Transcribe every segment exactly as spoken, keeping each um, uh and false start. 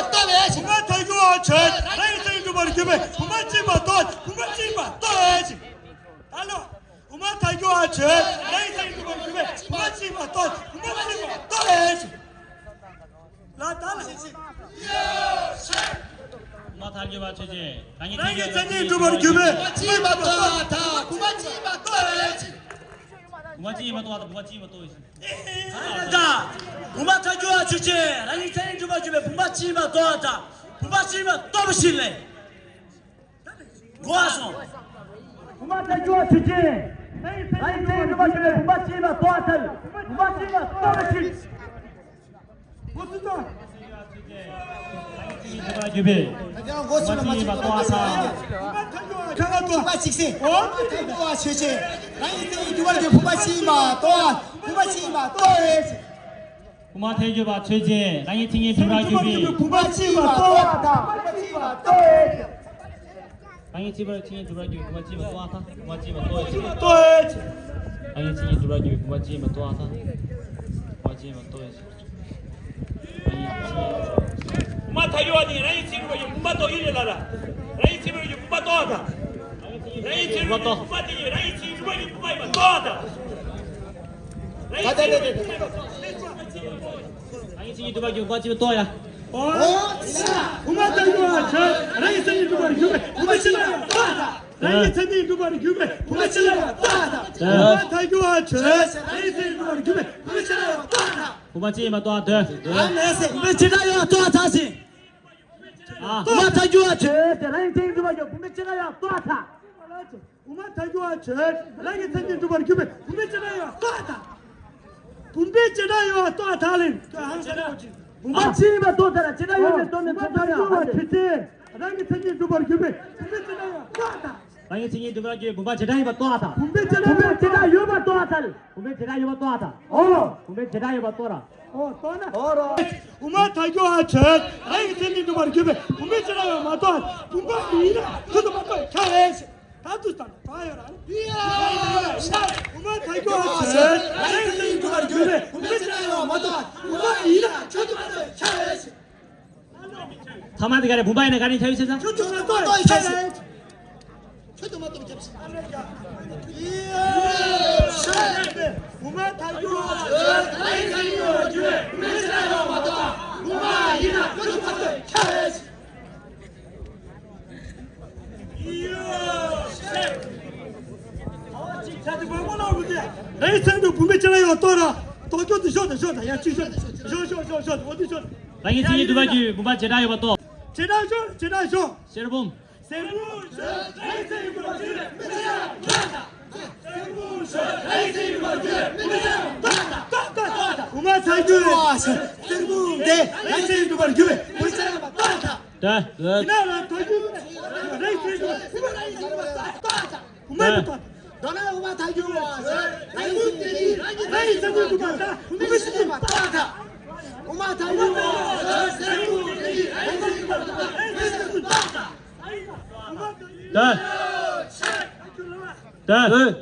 ལྟོས་པའི་ཕྱིར། བུམ་པ་ཐལ་འགྱུར་བ་ཆོས་ཅན། རང་གི་མཚན་ཉིད་གྲུབ་པར་གྱུར་པའི་བུམ་པ་གཅིག་མ་གཏོགས། བུམ་པ་གཅིག་མ་གཏོགས་པའི་ཕྱིར། ད་ལོ། བུམ་པ་ཐལ་འགྱུར་བ་ཆོས་ཅན། རང་གི་མཚན་ཉིད་གྲུབ་པར་གྱུར་པའི་བུམ་པ་གཅིག་མ་གཏོགས། བུམ་པ་གཅིག་མ་གཏོགས་པའི་ཕྱིར། ལ་ད་ལ། བུམ་པ་ཐལ་འགྱུར་བ་ཆོས་ཅན། རང་གི་མཚན་ཉིད་གྲུབ་པར་གྱུར་པའི་བུམ་པ་གཅིག་མ་གཏོགས་པའི་ཕྱིར། བུམ་པ་གཅིག་མ་གཏོགས་པའི་ཕྱིར། བུམ་པ་གཅིག་མ་གཏོགས་པའི་ཕྱིར། ད་བུམ་པ་ཐལ་འགྱུར་བ་ཆོས་ཅན། རང་གི་མཚན་ཉིད་གྲུབ་པར་གྱུར་པའི་བུམ་པ་གཅིག་མ་གཏོགས་པ་དང་། བུམ་པ་གཅིག་མ་གཏོགས་པའི་ཕྱིར་ལས། གོ་བ་སོང་། བུམ་པ་ཐལ་འགྱུར་བ་ཆོས་ཅན། རང་གི་མཚན་ཉིད་གྲུབ་པར་གྱུར་པའི་བུམ་པ་གཅིག་མ་གཏོགས་པ་ཐལ། བུམ་པ་གཅིག་མ་གཏོགས་པའི་ཕྱིར། གོ་ཚུལ་དང་། གཅིག་གྲུབ་པར་གྱུར་པའི་ད་ལྟ་འགོ་ཚུགས་ལ་མ་ཆགས་པ་ཐལ། བུམ་པ་ཐལ་འགྱུར་བ་ཆགས་པ་ཐལ། བུམ་པ་གཅིག་སེ། གོ་ཚུལ་དང་། ཆོས་ཅན། རང་གི་མཚན་ཉིད་གྲུབ་པར་གྱུར་བུམ་པ་གཅིག་མ་གཏོགས། བུམ་པ་གཅིག་མ་གཏོགས། བུམ་པ་ཐལ་འགྱུར་བ་ཆོས་ཅན། རང་གི་མཚན་ཉིད་གྲུབ་པར་གྱུར་པའི་བུམ་པ་གཅིག་མ་གཏོགས་པ་དང་། བུམ་པ་གཅིག་མ་གཏོགས། རང་གི་མཚན་ཉིད་གྲུབ་པར་གྱུར་པའི་བུམ་པ་གཅིག་མ་གཏོགས་པ་དང་། བུམ་པ་གཅིག་མ་གཏོགས། རང་གི་མཚན་ཉིད་གྲུབ་པར་གྱུར་པའི་བུམ་པ་གཅིག་མ་གཏོགས་པ་དང་། བུམ་པ་གཅིག་མ་གཏོགས། བུམ་པ་ཐལ་འགྱུར་བ་ནི་རང་གི་མཚན་ཉིད་གྲུབ་པར་གྱུར་བུམ་པ་གཏོགས་ཡིན་ལ་ལ། རང་གི་མཚན་ཉིད་གྲུབ་པར་གྱུར་བུམ་པ་གཏོགས་པ་དང་། རང་གི་མཚན་ཉིད་གྲུབ་པར་གྱུར་བུམ་པ་དེ་ཉིད་རང་གི་མཚན་ཉིད་གྲུབ་པར་གྱུར་བུམ་པ་ཡིན་པ་གཏོགས་པ་དང་། རང་གི་མཚན་ཉིད་གྲུབ་པར་གྱུར་བུམ་པ་གཅིག་མ་གཏོགས་ཡ། འོ། བུམ་པ་ཐལ་འགྱུར་བ་ཆོས་ཅན། རང་གི་མཚན་ཉིད་གྲུབ་པར་གྱུར་པའི་བུམ་པ་གཅིག་མ་གཏོགས་པ་དང་། རང་གི་མཚན་ཉིད་གྲུབ་པར་གྱུར་པའི་བུམ་པ་གཅིག་མ་གཏོགས་པ་དང་། བུམ་པ་ཐལ་འགྱུར་བ་ཆོས་ཅན། རང་གི་མཚན་ཉིད་གྲུབ་པར་གྱུར་པའི་བུམ་པ་གཅིག་མ་གཏོགས་པ་དང་། བུམ་པ་གཅིག་མ་གཏོགས་པ་དང་། ཨ་མེ་སེ། བུམ་པ་གཅིག་ཡོད་པ་གཏོགས་པ་དང་ཟེར། ཨ། བུམ་པ་ཐལ་འགྱུར་བ་ཆོས་ཅན། རང་གི་མཚན་ཉིད་གྲུབ་པར་གྱུར་བུམ་པ་གཅིག་ཡོད་པ་གཏོགས་པ་དང་། བུམ་པ་ཐལ་འགྱུར་བ་ཆོས་ཅན། རང་གི་མཚན་ཉིད་གྲུབ་པར་གྱུར་པའི་བུམ་པ་གཅིག་ཡོད་པ་གཏོགས་པ་དང་། བུམ་པ་གཅིག་ཡོད་པ་གཏོགས་པ་དང་ལེན། བུམ་པ་གཅིག་ཡོད་པ་གཏོགས་པ་དང་། གཅིག་ཡོད་པའི་གཏོགས་ནས་བུམ་པ་ཐལ་འགྱུར་བ་ཆོས་ཅན། རང་གི་མཚན་ཉིད་གྲུབ་པར་གྱུར་པའི་བུམ་པ་གཅིག་ཡོད་པ་གཏོགས་པ་དང་། རང་གི་མཚན་ཉིད་གྲུབ་པར་གྱུར་བུམ་པ་གཅིག་ཡོད་པ་གཏོགས་པ་དང་། བུམ་པ་གཅིག་ཡོད་པ་གཏོགས་པ་དང་། བུམ་པ་གཅིག་ཡོད་པ་གཏོགས་པ་དང་། ཨོ། བུམ་པ་གཅིག་ཡོད་པ་གཏོགས་ར། ཨོ། གཏོགས་ན། ཨོ་རོ། བུམ་པ་ཐལ་འགྱུར་བ་ཆོས་ཅན། རང་གི་མཚན་ཉིད་གྲུབ་པར་གྱུར་པའི་བུམ་པ་གཅིག་ཡོད་པ་མ་གཏོགས། བུམ་པ་ཡིན་ན་ཁྱོད་དུ་མ་གཏོགས་ཁྱབ་པའི་ཕྱིར། ད་དུ་ད་ག་ཡོད་ར། བུམ་པ་ཐལ་འགྱུར་བ་ཆོས་ཅན། རང་གི་མཚན་ཉིད་གྲུབ་པར་གྱུར་པའི་བུམ་པ་གཅིག་ཡོད་པ་མ་གཏོགས། བུམ་པ་ཡིན་ན་ཁྱོད་དུ་མ་གཏོགས་ཁྱབ་པའི་ཕྱིར། ཐ་མ་དེ་ག་རེ། བུམ་པ་ཡིན་ན་ག་རེ་ཁྱབ་ཡོད་ཟེར་ན། ཁྱོད་དུ་མ་གཏོགས་ཁྱབ་ཡོད། ཁྱོད་དུ་མ་གཏོགས་ཁྱབ་ཡོད། བུམ་པ་ཐལ་འགྱུར་བ་ཆོས་ཅན། རང་གི་མཚན་ཉིད་གྲུབ་པར་གྱུར་པའི་བུམ་པ་གཅིག་ཡོད་པ་མ་གཏོགས། བུམ་པ་ཡིན་ན་ཁྱོད་དུ་མ་གཏོགས་ཁྱབ་ཡོད། རང་གི་མཚན་ཉིད་གྲུབ་པར་གྱུར་བུམ་པ་གཅིག་ཡོད་པ་གཏོགས་ར། གཏོགས་ཁྱོད་དུ་ཤོག་དང་ཤོག་དང་། ཡང་གཅིག་ཤོག་དང་ཤོག་དང་། ཤོག་ཤོག་ཤོག་ཤོག་དང་། འོ་དེ་ཤོག་དང་། རང་གི་མཚན་ཉིད་གྲུབ་པར་གྱུར་བུམ་པ་བྱེ་བྲག་ཡོད་པ་གཏོགས། བྱེ་བྲག་ཤོག་བྱེ་བྲག་ཤོག་གསེར་བུམ། གསེར་བུམ་ཆོས་ཅན། རང་གི་མཚན་ཉིད་གྲུབ་པར་གྱུར་པའི་བུམ་པ་གཅིག་ཡོད་པ་གཏོགས་པ་དང་། གསེར་བུམ་ཆོས་ཅན། རང་གི་མཚན་ཉིད་གྲུབ་པར་གྱུར་པའི་བུམ་པ་གཅིག་ཡོད་པ་གཏོགས་པ་དང་། བུམ་པ་ཐལ་འགྱུར་བ་ཆོས་ཅན། གསེར་བུམ་དེ་རང་གི་མཚན་ཉིད་གྲུབ་པར་གྱུར་པའི་བུམ་པ་གཅིག་ཡོད་པ་གཏོགས་པ་དང་། ད། ཡིན་ན་རང་ཐལ་འགྱུར་རང་གི་མཚན་ཉིད་གྲུབ་པར་གྱུར་པའི་བུམ་པ་གཅིག་ཡོད་པ་གཏོགས་པ་དང་། བུམ་པ་ཡིན་པ་གཏོགས་པ་དང་། མདོར་ན་བུམ་པ་ཐལ་འགྱུར་བ་ཆོས་ཅན། རང་གི་མཚན་ཉིད་གྲུབ་པ་དང་བུམ་པ་གཅིག་ཡོད་པ་གཏོགས་པ་དང་། བུམ་པ་ཐལ་འགྱུར་བ་ཆོས་ཅན། རང་གི་མཚན་ཉིད་གྲུབ་པ་དང་བུམ་པ་གཅིག་ཡོད་པ་གཏོགས་པ་དང་། ད། ད། ཨ།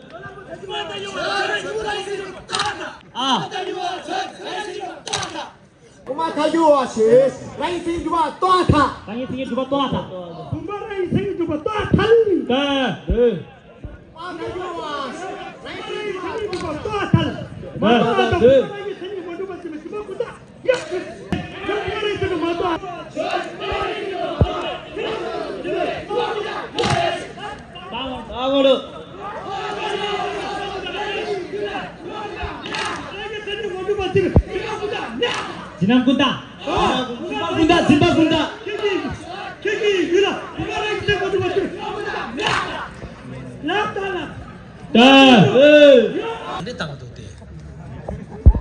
བུམ་པ་ཐལ་འགྱུར་བ་ཆོས་ཅན། རང་གི་མཚན་ཉིད་གྲུབ་པ་གཏོགས་པ་དང་། རང་གི་མཚན་ཉིད་གྲུབ་པ་གཏོགས་པ་དང་། བུམ་པ་རང་གི་མཚན་ཉིད་གྲུབ་པ་གཏོགས་པ་དང་། ད། ཨ། ཐལ་འགྱུར་བ་ཆོས་ཅན། རང་གི་མཚན་ཉིད་གྲུབ་པ་གཏོགས་པ་དང་། མ་གཏོགས་པ་དང་། བུམ་པ་རང་གི་མཚན་ཉིད་མ་གྲུབ་པ་ཅིག་ལ་ཞིབ་པ་ཀུན་བཏགས། འཛིན་རྣམ་ཀུན་བཏགས། འཛིན་པ་ཀུན་བཏགས། འཛིན་པ་ཀུན་བཏགས། ལབ་དང་ལབ། ད། འདི་བཏང་འདུག་སྟེ།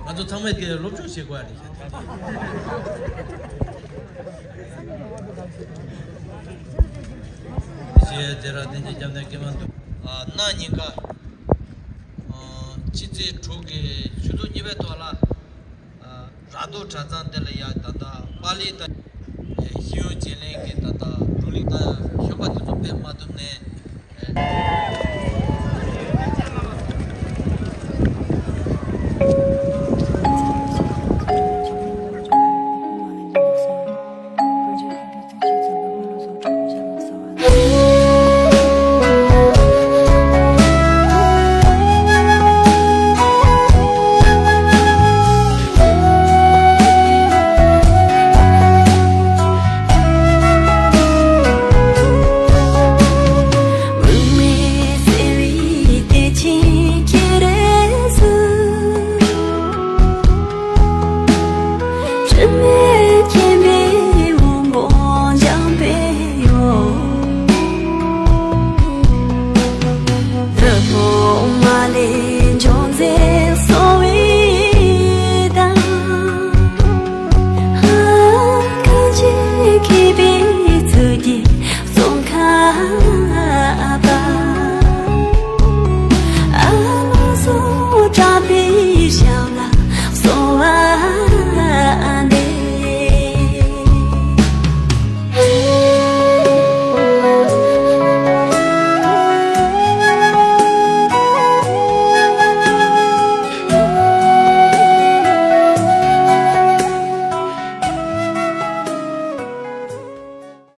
ང་ཚོ་ཚང་མས་དེ་སློབ་སྦྱོང་བྱེད་དགོས་ཡ་རེད་ཤག་ཞེས་དེ་ར་བསྟན་གྱི་སྐྱབས་གནས་ཀྱི་མ་འདུག་ཨ། གནའ་ཉིན་ཀ་ཨ། ཕྱི་ཚེས་དྲུག་གི་ཆུ་ཚོད་གཉིས་པའི་ཐོག་ལ། ཨ། ར་རྡོ་གྲྭ་ཚང་དེ་ལ་ཡ་ད་ལྟ་པཱ་ལི་དང་ཤེས་ཡོན་བརྗེ་ལེན་གྱི་ད་ལྟ་བགྲོ་གླེང་དང་གཞན་པ་དེ་ཚོ་ཕེབས་མ་ཐུབ་ནས།